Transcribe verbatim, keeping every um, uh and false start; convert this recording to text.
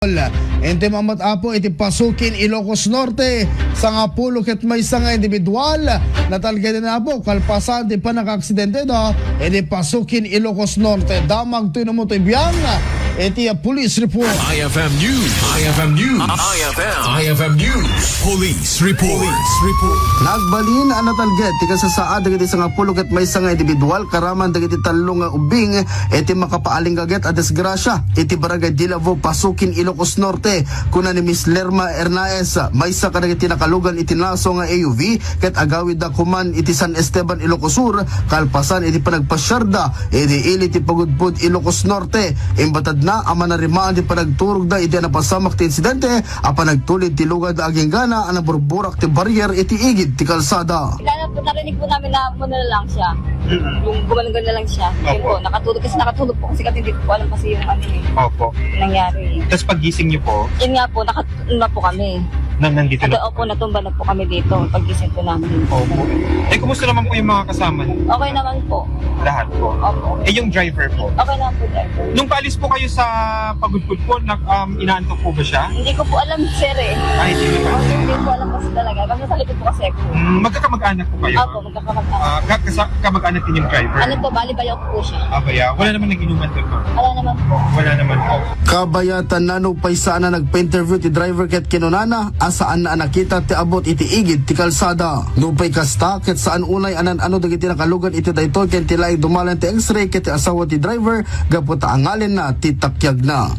Inti mamatapo iti Pasukin, Ilocos Norte, sangapulo ket maysa nga individual natalged, Apo, kalpasan ti panakaaksidente da iti Pasukin, Ilocos Norte. Damag toy no mo toy biang iti, ah, police report. I F M News. I F M News. I F M. I F M News. Police report. Police report. Nagbalin a natalged ti kasasaad dagiti sangapulo ket maysa nga individual karaman dagiti tallo nga ubbing iti makapaalinggaget a disgrasya iti Barangay Dilavo, Pasukin, Ilocos Norte. Kuna ni Miss Lerma Hernaez, maysa kadagiti nakalugan iti naso nga A U V ket agawidda koman iti San Esteban, Ilocos Sur, kalpasan iti panagpasiarda iti ili ti Pagudpud, Ilocos Norte. Imbatadna a manarimaan ti panagturogda iti napasamak ti insidente a panagtulid ti lugad a aginggana a naburburak ti barrier iti igid ti kalsada. Kaya po, narinig po namin na ano na lang siya. Mm. Yung gumalaw na lang siya. Yun Opo. po, nakatulog. Kasi nakatulog po kasi kami, hindi ko po alam kasi yung ano eh, Opo. nangyari. Tapos paggising niyo po? Yun nga po, nakat-, na po kami. Na, nandito At, na? opo, natumba na po kami dito. Paggising po namin. Opo. Eh, kumusta naman po yung mga kasama niyo? Okay naman po. Lahat po? Opo. Eh, yung driver po? Okay naman po, driver. Nung paalis po kayo sa Pagudpud po, nag, um, inaantok po ba siya? Hindi ko po alam, sir, eh. Ay, hindi naman. Hindi ko alam kasi talaga. Kasi sa likod po kasi ako. Mm, magkakamag-anak po kayo? Opo, magkakamag-anak. Ah, ka-, kasa-, kamag-anak din yung driver? Ano po, bali bayaw ko po siya. Ah, bayaw. Wala naman nag-inuman doon, ma'am? Wala naman po. Wala naman po. Kabayatan na nupay saan a nagpa-interview ti driver ket kinunana a saan na a nakita ti abut iti igid ti kalsada. Nupay kasta, ket saan unay a nan-ano dagiti nakalugan iti daytoy ken ti laeng dumalan ti X-ray ket ti asawa ti driver gapu ta angalenna ti takyagna.